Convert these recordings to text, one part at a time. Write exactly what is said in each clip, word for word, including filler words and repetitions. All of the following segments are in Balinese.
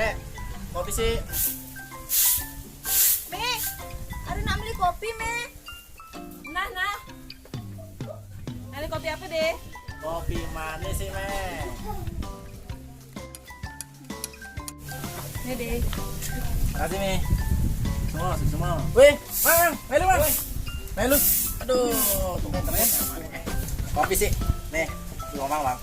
Eh, kopi sih. Mi, ada nak beli kopi, Mi. Nah, nah. Ada kopi apa deh? Kopi manis sih, Mi. Ini deh. Makasih, Mi. Semua, semua. Wih, Mang, melu, Mang. Melu. Aduh, tunggu keren. Kopi sih. Nih, lu, Mang, Mang.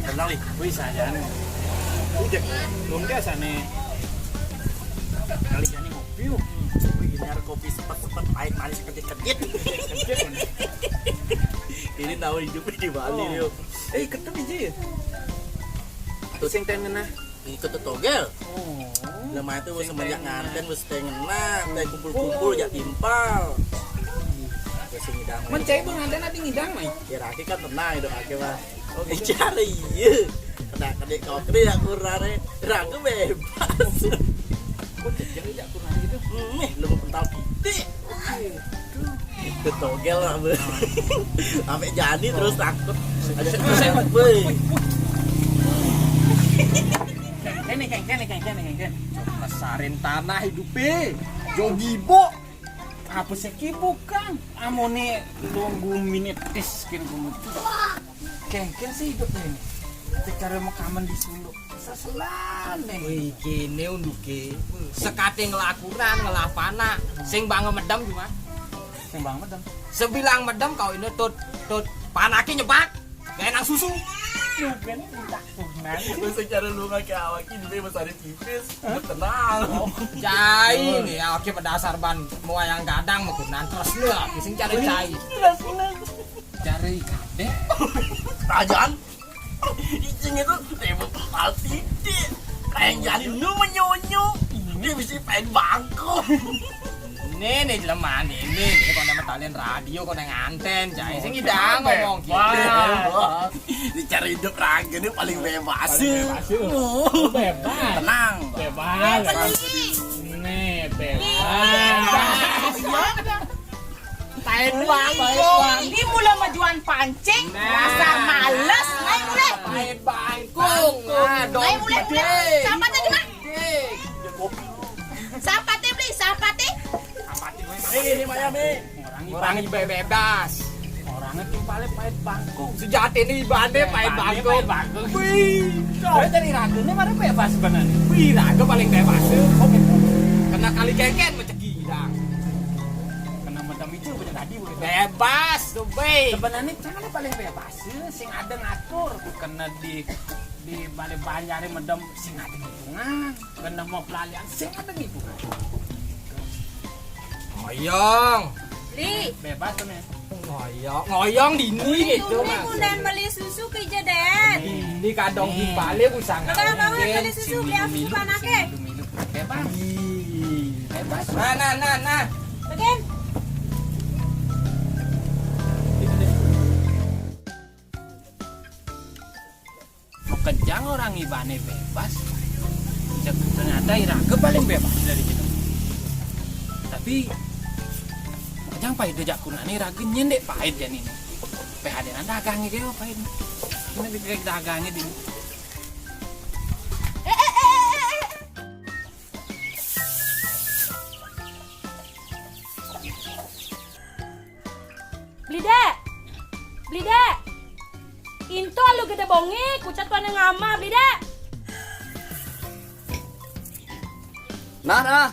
Tenang, Li. Wih, sayang. Udah, belum biasa nih. Kali ini ngopi, yuk. Wih, ini ada kopi sepet-sepet, pahit manis, kedit-kedit. Ini tahu hidup di Bali, yuk. Eh, ketemu aja ya? Tuh sing tengen nah. Ikut tetogel. Oh. Lemah itu semenjak nganten wis tengen nah, teh kumpul-kumpul jak timpal. Wis sing ngidang. Mencai pun nganten, nanti ngidang, Mai. Ya, raki kan tenang itu, raki mah. Oh, gitu. Cari iya. Kena kedik kau kena ya kurare. Ragu bebas. Kok jadi ya kurang gitu? Hmm, eh, lu pental pitik. Itu togel lah, Bro. Sampai jadi terus takut. Aja woi. Kene, kene, kene, kene, kene, kene. Lesarin tanah hidupe. Jogibo. Apa sih kibuk, Kang? Amone tunggu minit tis kene gumut. Kengken sih hidup ini. Cara makaman di Sulu. Seselan nih. Wih, kene unduke. Sekate ngelakuran, ngelapana. Sing bang medem cuma. Sing bang medem. Sebilang medem kau ini tut tut panake nyepak. Kayak nang susu. Lu ben minta turunan. Lu secara lu ngake awak ini be masih ada tipis. Tenang. Cai nih ya, oke, pada dasar ban mau yang gadang mau kunan terus lu ya, sing cari cai. Terus cari kadek. Tajam. Icing itu ribut kepala titik. Kayak jadi lu menyonyo. Ini bisa pengen bangku. Ini nih jelema ini, ini kok nama talian radio, kok nang anten, cai sing ngidang ngomong gitu. Wah. Ini cara hidup raga ini paling bebas. Paling bebas, yuk. Oh. Bebas. Tenang. Bebas. Ini bebas. Tain bangkung. Ini mula majuan pancing, dasar males. Naik mulai. Tain bangkung. Naik mulai, mulai. Siapa tadi, Mak? Siapa tadi beli? Siapa tadi? Ini, ini Miami. Orang ibadah bebas. Orangnya timpalnya pahit bangkung. Sejati ini ibadah pahit bangkung. Wih, kau dari raga ini mana bebas sebenarnya? Wih, raga paling bebas. Kena kali keken macam gila. Kena macam itu macam tadi. Bebas tuh, be. Sebenarnya cara paling bebas sih, sing ada ngatur. Kena di di balik banjare medem sing ada hitungan. Kena mau pelalian sing ada hitungan. Ngoyong. Li. Bebas tuh, men. Ngoyong, ngoyong dini gitu, Mas. Beli susu ke Jeden. Ini kadang di balik usang. Kalau mau beli susu, beli susu panake. Bebas. Bebas. Nah, nah, nah, nah. Bagian. Makejang orang ibane bebas. Ternyata iraga paling bebas dari kita. Tapi makejang pahit aja kunane iraga nyendek pahit jan ini. Pehadiran dagangnya kayak apa ini? Ini dagangnya di Blidek. Blidek. Intu alu gede bongi, kucat pada ngama, Blidek. Nah, nah.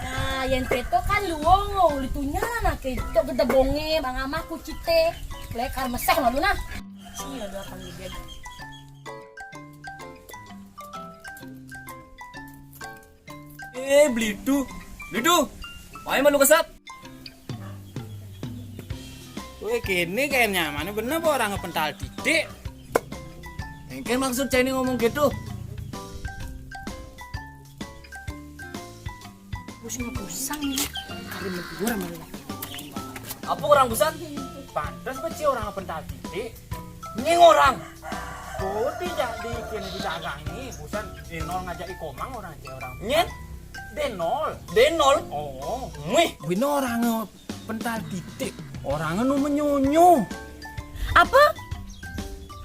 Nah, yang teto kan luongo, litunya lah nak keto gede bonge, bang ama kucite. Lekar mesah malu nah. Sini ada apa nih, Beb? Eh, Blidu. Blidu. Mai malu kesat. Weh, kene kayak nyamannya bener apa orang pental titik. Engke maksud saya ini ngomong gitu. Pusing pusang ini. Hari negor malu. Apa orang busan? Pantas beci orang pental titik. Ini orang. Oh, tidak bikin di dagang nih, bukan Denol ngajak ikomang orang aja orang. Nyen? Denol. Denol. Oh. Wih, wina orang pental titik. Orang nu menyonyo. Apa?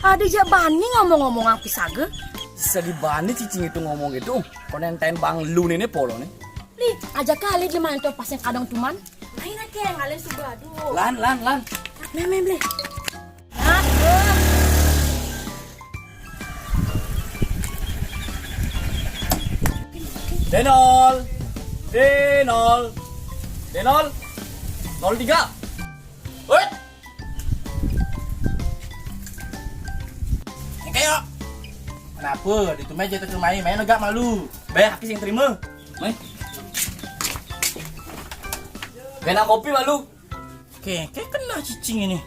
Ada jak bani ngomong-ngomong api saga? Sedih bani cicing itu ngomong gitu. Konen tain bang lu nih polo nih. Li, aja kali di mana tuh pas yang kadang tuman. Main aja yang kalian suka aduh. Lan, lan, lan. Meme beli. Denol. Denol. Denol. Nol tiga. Woi. Ini kayak. Kenapa? Di tu meja tu main, main agak malu. Bayar haki sing terima. Mai. Kena kopi malu. Oke, kayak kena cicing ini.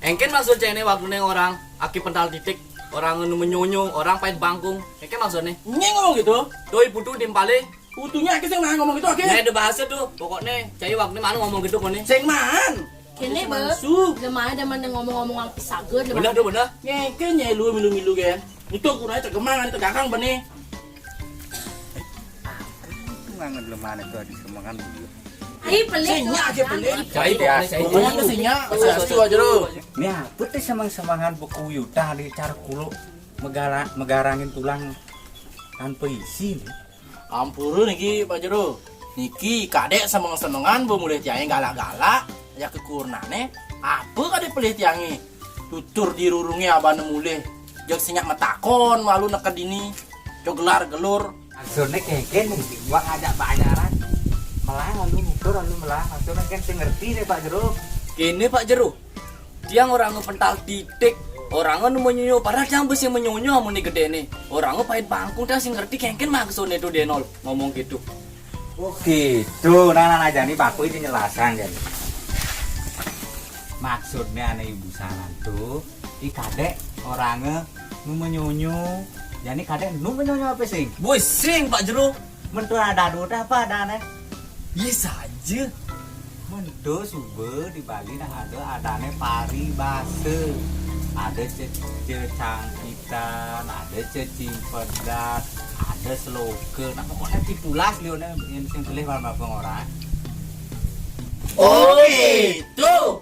Engken maksud cene waktu neng orang aki pental titik, orang nu menyonyo, orang pahit bangkung. Engken maksudnya. Nyeng ngomong gitu. Doi putu timpale. Utuhnya aki sing ngomong gitu aki. Nah, ada bahasa tuh. Pokoknya cai waktu mana ngomong gitu kone. Sing man. Kene be. Su. Lemah ada mana ngomong-ngomong api saga. Bener tuh bener. Ngeke nyai lu milu-milu kan. Itu kurang cek gemang ada tegagang bene. Itu nggak ngedelemane tuh di semengan dulu. Ai pelit. Sing tuh, nyak aja Kang. Pelit. Cai biasa. Pokoknya ke sing nyak, pasti aja lu. Ini apa tuh semang-semangan bekuyutan di cara kulo megara, megarangin tulang tanpa isi nih. Ampura niki Pak Jero. Niki kadek semeng-semengan bu mulih tiange galak-galak ya kekurnane. Apa kadek pelih tiange? Tutur dirurunge abane mulih. Jek sing nyak metakon malu neked dini. Cok gelar gelur. Maksudnya kengken nih, gua ngajak bayaran. Melah lalu ngukur lalu melah. Maksudnya kan sing ngerti deh Pak Jero. Kene Pak Jero. Tiang orang pental titik. Orang nu menyonyo padahal tiang besi menyonyo amun ni gede nih. Orang pahit bangkung tiang sing ngerti kengken maksudnya itu Denol ngomong gitu. Oh gitu. Nah, nah, nah, jadi Pak Kui itu nyelasan jadi. Maksudnya anak ibu sanan tuh, i kadek orangnya nu menyonyo. Jadi kadek nu menyonyo apa sing? Boy sing Pak Jero. Mentu ada duit apa ada nih? Iya saja. Mentu suba dibagi nah ada adane paribasa. Ada ce- cecangkitan, ada cecimpedat, ada seloke. Nah pokoknya pitulas lione yang sing pilih malam abang orang. Oh gitu.